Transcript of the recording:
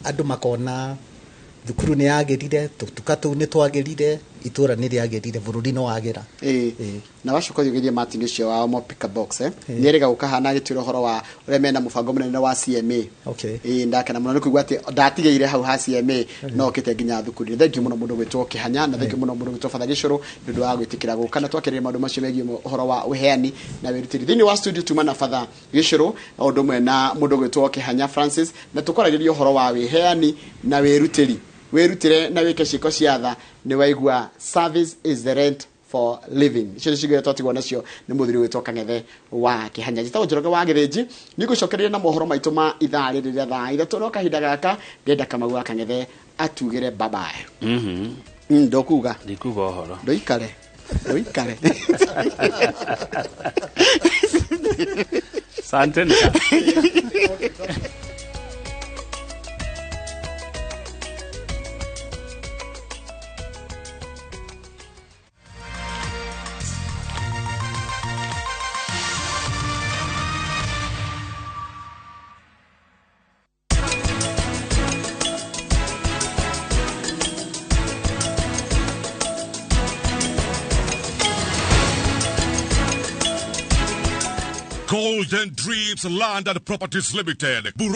Andũ makona thukuru nĩ yagĩrire, tũtuka tũu nĩ twagĩrire, itũra nĩ rĩagĩrire, bũrũri nĩ wagĩra. Ĩĩ. Ĩĩ. Na wacoka ũgĩgeria Martin ũcio wa Mopika Box, eh? Nĩ erĩga gũka hana agĩtwĩra ũhoro wa ũrĩa mena mũbango mũnene wa CMA. Okay. Ĩĩ, ndakena mũno nĩ kũigua atĩ ndatigĩire hau ha CMA no okĩte nginya thukuru-inĩ. Thank you mũno mũndũ gwĩtwo Kĩhanya, na thank you mũno mũndũ gwĩtwo Father Gĩcũrũ nĩ ũndũ wa gwĩtĩkĩra gũka na twakĩrĩria maũndũ macio megiĩ ũhoro wa ũheani na wĩrutĩri. Thĩinĩ wa studio tuma na Father Gĩcũrũ o ũndũ ũmwe na mũndũ gwĩtwo Kĩhanya Francis, na tũkwaragĩria ũhoro wa wĩheani na wĩrutĩri. Wĩrutĩre na wĩke ciĩko cia tha, nĩ waigua service is the rent for living. Icio nĩ ciugo iria twatigwo nacio nĩ mũthuri wĩtwo Kang'ethe wa Kĩhanya. Njĩtagwo Njoroge wa Gĩthĩnji, nĩ ngũcokereria na mohoro maitũ ma ithaa rĩrĩ rĩa thaa 3, no kahinda gaka ndĩrenda Kamau wa Kang'ethe atugĩre bye bye. Ndũkuga? Ndikuga ũhoro. Ndũikare. Ndũikare. Asante. Golden Dreams Land and Properties Limited.